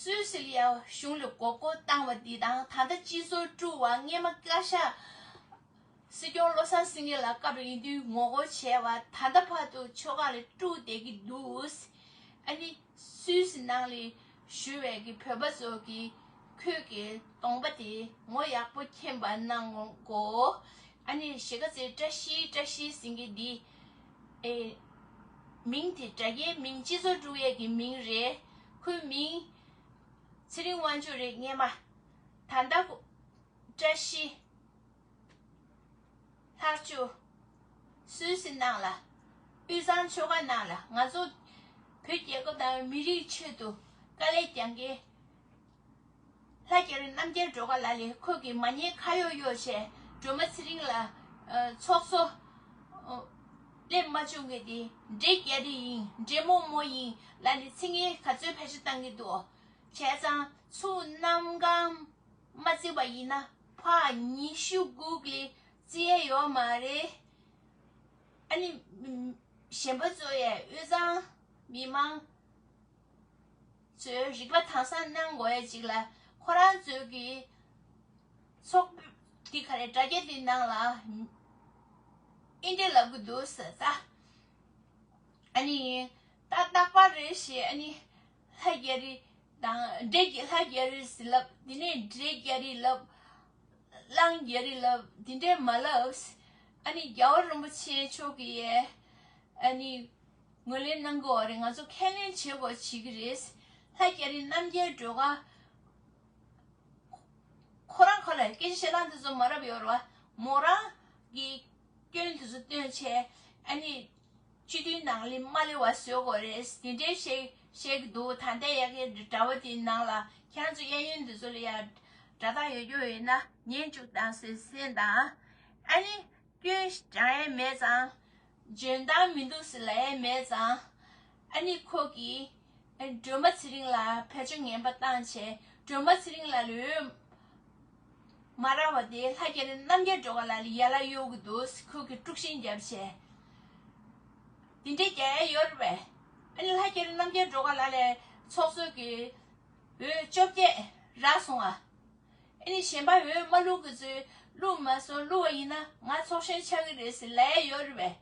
སུད་སི་ལ་ཡ་གཞུང་ལ་མགོ་སྐོར་བཏང་བ་འདི་དང་། ད་ལྟ་སྤྱི་ཚོགས་དཀྲུག་པ། སྔས་མ་བཀའ་ཤག་སྲིད་སྐྱོང་བློ་བཟང་སེང་གེ་ལ་སྐབས་རེ་ཡིན་དུས་ངོ་རྒོལ་བྱས་པ། ད་ལྟ་བར་དུ་ཕྱོགས་ཁག་ལ་དཀྲུག་བསྡད་ཀྱི་འདུག་ཨ་ནི་སུད་སི་ནང་ལ་བཞུགས་པའི་གི་བོད་པ་ཚོ་གིས་ཁོས་གི་གདོང་པ་དེ་ངོ་ཡག་པོ་མཁྱེན་པ་གནང་དགོས། ཨ་ནི་གཞིས་ཀ་རྩེ་བཀྲ་ཤིས་བཀྲ་ཤིས་ཟེར་མཁན་འདི་ཨེ་མིང་དེ་དྲ་རྒྱའི་མིང་སྤྱི་ཚོགས་དཀྲུག་ཡས་ཀྱི་མིང་རེད། ཁོའི་མིང་ ཚེ་རིང་དབང་ཕྱུག་རེད་སྔས་མ། ད་ལྟ་ཁོ་བཀྲ་ཤིས་ལྷག་ཆུ་སུད་སི་ནང་ལ་དབུས་གཙང་ཆོལ་ཁ་ནང་ལ་ང་ཚོ་བོད་རྒྱལ་ཁབ་དང་མི་རིགས་ཆེད་དུ་དཀའ་ལས་རྒྱག་མཁན་ལྷ་རྒྱ་རི་རྣམ་རྒྱལ་སྒྲོལ་དཀར་ལགས་ལས་ཁོ་གི་མ་ཉེས་ཁ་གཡོག་གཡོག་བྱས་སྒྲོལ་མ་ཚེ་རིང་ལ་ཚོགས་གཙོ་སླེབས་མ་བྱུང་གི་དེ་འདྲེ་རྒྱ་རི་ཡིན་འདྲེ་མོ་མོ་ཡིན་ལ་ནི་ཚིག་ངན་ག་ཚོད་ཕལ་ཆེར་བཏང་གི་འདུག་བྱས་ཙང་ཚུར་གནམ་གང་མ་བརྩིས་པ་ཡིན་ན་ཕར་ཉི་ཤུ་དགུ་གི་བརྩི་ཡས་ཡོད་མ་རེད། ཨ་ནི་གཞན་པ་ཚོ་ཡས་དབུས་གཙང་མི་མང་ཚོས་རིག་པ་དྭངས་གཙང་གནང་དགོས་ཡས་ཅིག་ལ་ཁོ་རང་ཚོས་ཀྱི་ཚོགས་འདི་ག་རེ་དྲ་རྒྱ་འདི་ནང་ལ་ཨིན་འདྲེ་ལབ་གི་འདུག་ཟེར་ད། ཨ་ནི་ད་རྟག་པར་རེད་ཞེས་ཨ་ནི་ལྷ་རྒྱ་རི་དང་འདྲེ་རྒྱ་ལྷ་རྒྱ་རི་ཟེར་ལབ་དེ་ནས་འདྲེ་རྒྱ་རི་ལབ་གླང་རྒྱ་རི་ལབ་དེ་འདྲས་མ་ལབ། ཨ་ནི་རྒྱལ་བ་རིན་པོ་ཆེ་མཆོག་གིས་ཨ་ནི་ངོས་ལེན་གནང་གི་ཡོད་རེད། ང་ཚོ་ཁས་ལེན་བྱེད་དགོས་བྱེད་ཀྱི་རེད། ལྷ་རྒྱ་རི་རྣམ་རྒྱལ་སྒྲོལ་དཀར་ཁོ་རང་ཁོ་ལ་སྐད་ཆ་བཤད་སྟངས་དེ་ཚོ་མ་རབས་ཡོད་རེད་བ། མོ་རང་གི་སྐྱོན་དེ་ཚོ་སྟོན་བྱས་ཨ་ནི་སྤྱི་འཐུས་ནང་ལ་མ་སླེབས་པ་བཟོ་དགོས་རེད། དེ་འདྲའི་བཤད་བཤད་ཀྱི་འདུག་ད་ལྟ་ཡ་གི་དྲ་བ་དེའི་ནང་ལ་ཁྱེད་རང་ཚོ་གཡས་གཡོན་དེ་ཚོ་ལ་ཡ་དྲ་ཐག་ཡོད་རྒྱུ་ཡོད་ན་ཉན་བཅུག་དང་ཟེར་གསན་དང་། ཨ་ནི་སྐྱོན་སྦྱང་ཡས་མེད་ཙང་། འཇོན་ཐང་མི་འདུག་ཟེར་ལབ་ཡས་མེད་ཙང་། ཨ་ནི་ཁོ་གིས་སྒྲོལ་མ་ཚེ་རིང་ལ་བེད་སྤྱོད་ངན་པ་བཏང་བྱས་སྒྲོལ་མ་ཚེ་རིང་ལ་ལོས་མ་རག་པ་དེ་ལྷ་རྒྱ་རི་རྣམ་རྒྱལ་སྒྲོལ་དཀར་ལགས་ལ་ཡར་ལ་གཡོག་གི་འདུག་ཁོ་གིས་དཀྲུག་ཤིང་བརྒྱབ་བྱས། དེ་འདྲའི་རྒྱག་ཡས་ཡོད་རེད་པས། ཨ་ནི་ལྷ་རྒྱ་རི་རྣམ་རྒྱལ་སྒྲོལ་དཀར་ལགས་ལས་ཚོགས་གཙོ་གིས་འོས་བཅོ་བརྒྱད་རག་སོང་ཨ། ཨ་ནི་གཞན་པ་འོས་མ་བླུག་གི་ཚོས་བླུག་མ་སོང་། བླུག་པ་ཡིན་ན་ང་ཚོགས་གཞོན་ཆགས་ཀྱི་རེད་ཟེར་ལབ་ཡས་ཡོད་རེད་པས།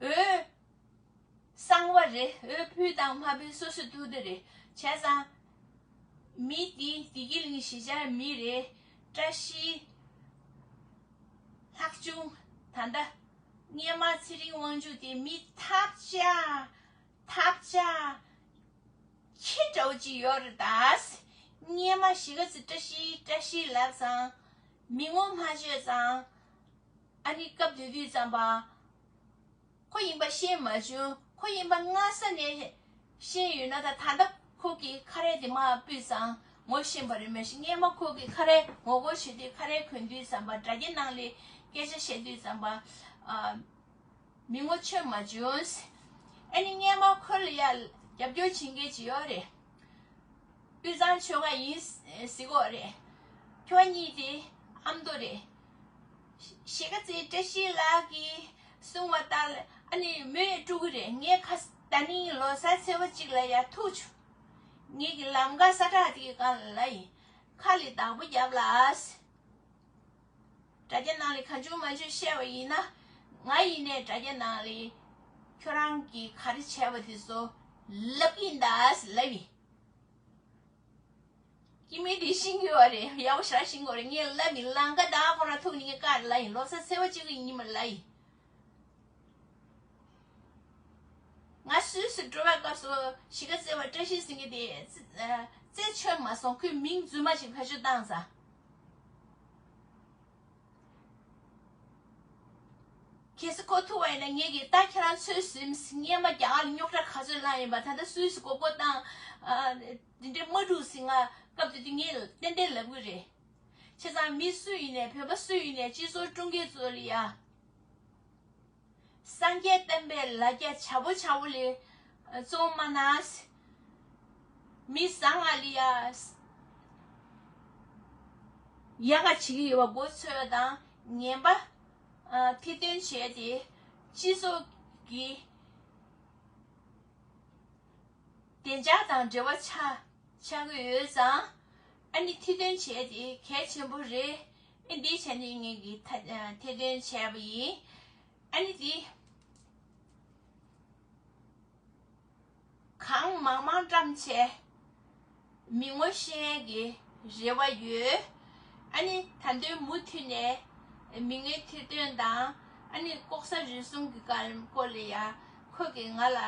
འོས་གསང་བ་རེད། འོས་ཕུལ་དང་མ་ཕུལ་སོ་སོའི་ཐུགས་འདོད་རེད། བྱས་ཙང་མི་འདི་བདེ་སྐྱིད་གླིང་གཞིས་ཆགས་མི་རེད། བཀྲ་ཤིས་ལྷག་ཆུ་ད་ལྟ་སྔས་མ་ཚེ་རིང་དབང་ཕྱུག་དེ་མི་ཐབས་ཆག་ཐབས་ཆག་ཁྱི་འདྲ་བོ་ཅིག་ཡོད་རེད་ད། སྔས་མ་གཞིས་ཀ་རྩེ་བཀྲ་ཤིས་བཀྲ་ཤིས་ལབ་ཙང་མི་ངོ་མ་ཤེས་ཙང་། ཨ་ནི་སྐབས་དེ་དུས་ཙམ་པ། ཁོ་ཡིན་པ་ཤེས་མ་བྱུང་། ཁོ་ཡིན་པ་སྔ་ས་ནས་ཤེས་ཡོད་ན་ད་ད་ལྟ་ཁོ་གིས་ཁ་རས་དེ་མར་ཕུད་ཙང་ངོ་ཤེས་པ་རེད། མ་གཞི་སྔས་མ་ཁོ་གིས་ཁ་རས་ངོ་རྒོལ་བྱེད་དུས་ཁ་རས་གོན་དུས་ཙམ་པ་དྲ་རྒྱའི་ནང་ལ་སྐད་ཆ་བཤད་དུས་ཙམ་པ། ཨ། མི་ངོ་ཆོད་མ་བྱུང་། ཨ་ནི་སྔས་མ་ཁོ་ལ་ཡ་རྒྱབ་སྐྱོར་བྱེད་མཁན་ཅིག་ཡོད་རེད། དབུས་གཙང་ཆོལ་ཁ་ཡིན་ཟེར་གོ་རེད། ཁྱོད་གཉིས་དེ་ཨ་མདོ་རེད། གཞིས་ཀ་རྩེ་བཀྲ་ཤིས་ལགས་ཀྱིས་གསུངས་པ་ལྟར་ཨ་ནི་མོས་དཀྲུག་གི་རེད། ངས་ཁ་ད་ནིང་ལོ་གསར་ཚེས་པ་གཅིག་ལ་ཡ་ཐུག་བྱུང་། ངེད་ཀྱི་ལམ་ཁ་ས་ཁྲ་དེ་གི་སྒང་ལ་ཡིན། ཁ་ལ་བདག་པོ་རྒྱབ་ལ། དྲ་རྒྱ་ནང་ལ་གང་བྱུང་མང་བྱུང་བཤད་པ་ཡིན་ན། ང་ཡིན་ནའི་དྲ་རྒྱ་ནང་ལ་ཁྱོད་རང་གིས་ག་རེ་བྱས་པ་དེ་ཚོ་ལབ་ཀྱི་ཡིན་ད་ལབ་ཡིན། སྐྱེ་དམན་དེ་ཤེས་ཀྱི་ཡོད་རེད། ཡག་པོ་ཞེ་དྲག་ཤེས་ཀྱི་ཡོད་རེད། ངས་ལབ་ཡིན། ལམ་ཁ་ད་ཁོ་རང་ཐུག་ནས་ངས་བཀག་ལབ་ཡིན། ལོ་གསར་ཚེས་པ་གཅིག་གི་ཉིན་མོ་ལབ་ཡིན། ང་སུད་སི་འགྲོ་བའི་སྐབས་སུ་གཞིས་ཀ་རྩེ་བ་བཀྲ་ཤིས་ཟེར་མཁན་དེ་རྩེ་ཆོད་མ་སོང་། ཁོས་མིང་རྫུན་མ་ཞིག་བེད་སྤྱོད་བཏང་ཙང་། གལ་སྲིད་ཁོ་ཐུག་པ་ཡིན་ན་ངེད་ཀྱིས་ད་ཁྱེད་རང་ཚོས་ཟིན། སྔས་མ་རྒྱ་གར་ལ་རྙོག་དྲ་ག་ཚོད་བསླངས་ཡིན་པ། ད་ལྟ་སུད་སི་མགོ་སྐོར་བཏང་། ཨ། འདི་འདྲའི་མ་འགྲུབ་ཟིན། ང་སྐབས་དེ་དུས་ངས་ཏན་ཏན་ལབ་གི་རེད། བྱས་ཙང་མི་སུ་ཡིན་ནའི་བོད་པ་སུ་ཡིན་ནའི་སྤྱི་ཚོགས་དཀྲུག་མཁན་ཚོ་ལ་ཡ། སངས་རྒྱས་བསྟན་པའི་ལ་རྒྱ་བྱ་པོ་བྱ་པོ་ལས་བཙོང་མ་གནང་། མི་བཟང་ང་ལ་ཡ་ཡག་ག་བྱེད་ཀྱི་ཡོད་པ་མགོ་ཚོས་དང་ངན་པ་ཐེར་འདོན་བྱས་ཏེ་སྤྱི་ཚོགས་ཀྱི་བདེ་འཇགས་དང་འབྲེལ་བ་ཆགས་ཆགས་ཀྱི་ཡོད་ཙང་། ཨ་ནི་ཐེར་འདོན་བྱས་ཏེ་གལ་ཆེན་པོ་རེད། ཨ་འདི་བྱས་ནས་ངེད་ཀྱིས་ཐ་ཐེར་འདོན་བྱས་པ་ཡིན། ཨ་ནི་དེ་གང་མང་མང་བཀྲམ་བྱས་མི་ངོ་ཤེས་ཡས་ཀྱི་རེ་བ་ཡོད། ཨ་ནི་ད་དུང་མུ་མཐུད་ནས་མི་ངན་ཐེར་འདོན་དང་། ཨ་ནི་ལྐོག་ཟ་རུལ་སུངས་ཀྱི་སྐོར་ལ་ཡ་ཁོ་གིས་ང་ལ།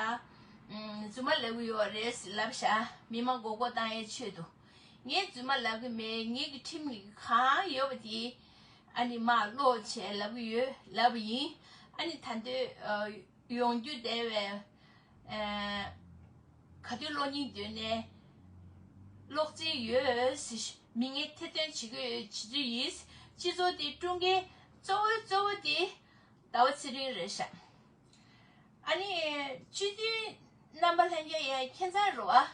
རྫུན་མ་ལབ་གི་ཡོད་རེད་ཟེར་ལབ་ཤག་མི་མང་མགོ་སྐོར་བཏང་ཡའི་ཆེད་དུ། ངས་རྫུན་མ་ལབ་གི་མེད། ངེད་ཀྱི་ཁྲིམས་ལ་གང་ཡོད་པ་དེ་ཨ་ནི་མར་ཀློག་བྱས་ལབ་གི་ཡོད་ལབ་པ་ཡིན། ཨ་ནི་ད་འདོད་ཡོང་རྒྱུ་བསྡད་པའི་ག་དུས་ཀློག་སྙིང་འདོད་ནས་ཀློག་རྩིས་ཡོད་ཟེར། མི་ངན་ཐེར་འདོན་བྱེད་ཀྱི་ཡོད། བྱེད་ཀྱི་ཡིན། སྤྱི་ཚོགས་དེ་དཀྲུག་མཁན་གཙོ་བོ་གཙོ་བོ་དེ་ཟླ་བ་ཚེ་རིང་རེད་ཤག་ཨ་ནི་སྤྱི་འཐུས་རྣམ་པ་ལྷན་རྒྱས་ཡང་ཁྱད་མཚར་རེད་བ།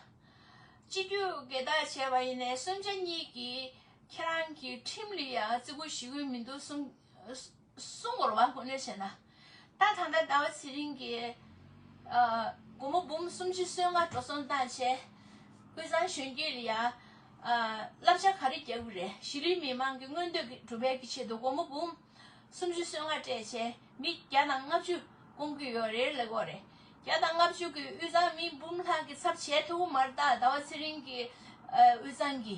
སྤྱི་རྒྱུ་སྒེར་བདག་བྱས་པ་ཡིན་ནའི་གསུམ་ཆ་གཉིས་ཀྱིས་ཁྱེད་རང་གི་ཁྲིམས་ལ་ཡང་བརྩི་བཀུར་ཞུ་གི་མི་འདུག་གསུང་གསུང་དགོས་རེད་བ། དངོས་གནས་བྱས་ན། ད་ད་ལྟ་ཟླ་བ་ཚེ་རིང་གིས་ཨ་སྒོར་མོ་འབུམ་སུམ་ཅུ་སོ་ལྔ་འགྲོ་སོང་བཏང་བྱས། དབུས་གཙང་གཞོན་སྐྱེས་ལ་ཡང་ཨ་བསླབ་བྱ་ག་རེ་རྒྱག་གི་རེད། གཞིས་ལུས་མི་མང་གི་མངོན་འདོད་ཀྱི་སྒྲུབ་པའི་གི་ཆེད་དུ་སྒོར་མོ་འབུམ་སུམ་ཅུ་སོ་ལྔ་སྤྲད་བྱས་མི་བརྒྱ་དང་ལྔ་བཅུ་སྐོང་གི་ཡོད་རེད་ལབ་ཀྱི་ཡོད་རེད། བརྒྱ་དང་ལྔ་བཅུ་གི་དབུས་གཙང་མི་འབུམ་ལྷག་གི་ཚབ་བྱས་ཐུབ་ཀྱི་མ་རེད། ད་ཟླ་བ་ཚེ་རིང་གི་ཨ་དབུས་གཙང་གི་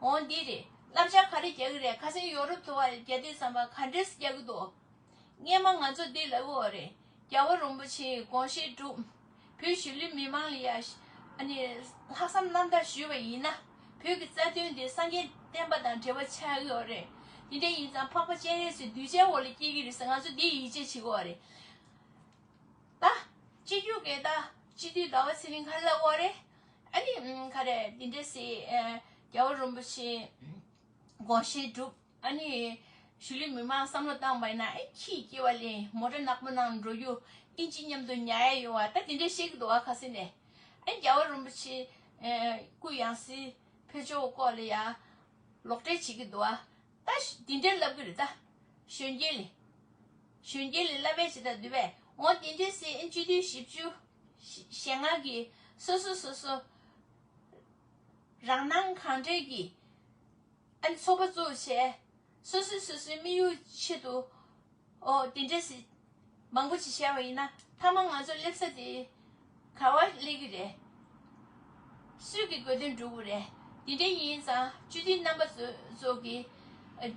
འོ་འདི་རེད། བསླབ་བྱ་ག་རེ་རྒྱག་གི་རེད། ཁ་སང་ཡོ་རོབ་ཐུར་བ་རྒྱག་དུས་ཙམ་པ་ག་འདྲས་རྒྱག་གི་འདུག་སྔོན་མ་ང་ཚོ་འདི་ལབ་ཀྱི་ཡོད་རེད། རྒྱལ་བ་རིན་པོ་ཆེའི་དགོངས་བཞེད་སྒྲུབ། བོད་གཞིས་ལུས་མི་མང་ལ་ཡ་ཨ་ནི་ལྷག་བསམ་རྣམ་དག་ཞུས་པ་ཡིན་ན། བོད་ཀྱི་རྩ་དོན་དེ་སངས་རྒྱས་བསྟན་པ་དང་འབྲེལ་བ་ཆགས་ཀྱི་ཡོད་རེད། དེ་འདྲ་ཡིན་ཙང་འཕགས་པ་སྤྱན་རས་གཟིགས་གདུལ་བྱའི་འོག་ལ་སྐྱེ་གི་རེད་ཟེར་ང་ཚོ་འདི་ཡིད་ཆེས་བྱེད་ཀྱི་ཡོད་རེད། ད་སྤྱི་རྒྱུ་སྒེར་བདག་སྤྱི་འཐུས་ཟླ་བ་ཚེ་རིང་ག་རེ་ལབ་ཀྱི་ཡོད་རེད། ཨ་ནི་ག་རེ་འདི་འདྲ་ཟེར། རྒྱལ་བ་རིན་པོ་ཆེ་དགོངས་བཞེད་སྒྲུབ། ཨ་ནི་གཞིས་ལུས་མི་མང་བསམ་བློ་བཏང་བ་ཡིན་ན་ཨེ་ཁྱི་སྐྱེ་བ་ལེན། མོ་ཊ་ནག་པོ་ནང་འགྲོ་རྒྱུ་ཨིན་ཅི་མཉམ་དུ་ཉལ་ཡ་ཡོང་བ། ད་དེ་འདྲས་བཤད་ཀྱི་འདུག་བ། ཁ་སང་ནས་ཨེ་རྒྱལ་བ་རིན་པོ་ཆེ་ཨེ་སྐུ་ཡང་སྲིད་ཕེབས་ཕྱོགས་སྐོར་ལ་ཡ་ལོག་འགྲེལ་བྱེད་ཀྱི་འདུག་བ། ད་དེ་འདྲས་ལབ་ཀྱི་རེད། ད་གཞོན་སྐྱེས་ལ་གཞོན་སྐྱེས་ལ་བསླབ་པའི་བྱེད་སྟངས་འདུག་པས། འོ་དེ་འདྲས་ཟེར་ཨེ་སྤྱི་འཐུས་བཞི་བཅུ་ཞེ་ལྔ་གིས་སོ་སོ་སོ་སོ་རང་སྣང་གང་དྲན་གྱིས་ཨ་ནི་ཚོགས་པ་བཙུགས་བྱས། སོ་སོས་སོ་སོའི་དམིགས་ཡུལ་ཆེད་དུ་ཨོ་དེ་འདྲས་ཞིག་མང་པོ་ཅིག་བྱས་པ་ཡིན་ན་མཐའ་མ་ང་ཚོ་སླེབས་ས་དེ་ག་བ་སླེབས་ཀྱི་རེད། སུས་ཀྱི་དགོས་དོན་སྒྲུབ་དགོས་རེད། དེ་འདྲས་ཡིན་ཙང་སྤྱི་འཐུས་རྣམ་པ་ཚོ་ཚོ་གིས་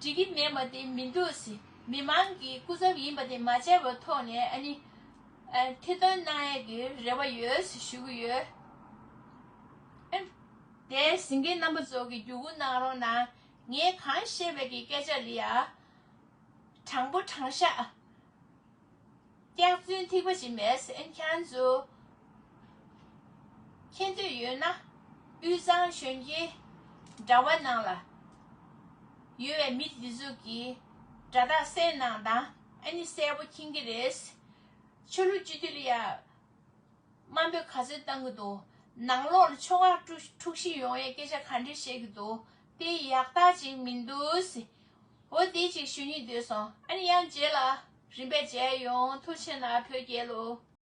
འགྲིག་གི་མེད་པ་དེ་མི་འདུག་ཟེར། མི་མང་གི་སྐུ་ཚབ་ཡིན་པ་དེ་མ་བརྗེད་པའི་ཐོག་ནས་ཨ་ནི་ཐེར་འདོན་གནང་ཡས་ཀྱི་རེ་བ་ཡོད་ཟེར་ཞུ་གི་ཡོད། ཨེ། དེ་གཟིགས་མཁན་རྣམ་པ་ཚོ་གིས་བརྒྱུད་སྐུར་གནང་རོགས་གནང་། ངས་གང་བཤད་པའི་གི་སྐད་ཆ་ལ་ཡ། དྲང་པོ་དྲང་བཞག་སྐྱག་རྫུན་ཐིགས་པ་ཅིག་མེད་ཟེར། ཨེ་ཁྱེད་རང་ཚོ་མཁྱེན་འདོད་ཡོད་ན། དབུས་གཙང་གཞོན་སྐྱེས་དྲ་བ་ནང་ལ་ཡོད་པའི་མི་འདི་ཚོ་གི་དྲ་ཐག་གསལ་གནང་དང་། ཨ་ནི་གསལ་པོ་མཁྱེན་གྱི་རེད། ཆོས་ལུགས་སྤྱི་འཐུས་ལ་ཡ། དམའ་འབེབས་ག་ཚོད་བཏང་གི་འདུག་ནང་ལོགས་ལ་ཕྱོགས་ཁག་འཁྲུག་འཁྲུག་གཞི་ཡོང་ཡའི་སྐད་ཆ་ག་འདྲས་བཤད་ཀྱི་འདུག་དེ་ཡག་རྟགས་ཅིག་མི་འདུག་ཟེར། འོ་དེ་ཅིག་ཞུ་སྙིང་འདོད་སོང་། ཨ་ནི་ཡང་རྗེས་ལ་རིམ་པས་མཇལ་ཡོང་། ཐུགས་རྗེ་གནང་བོད་རྒྱལ་ལོ།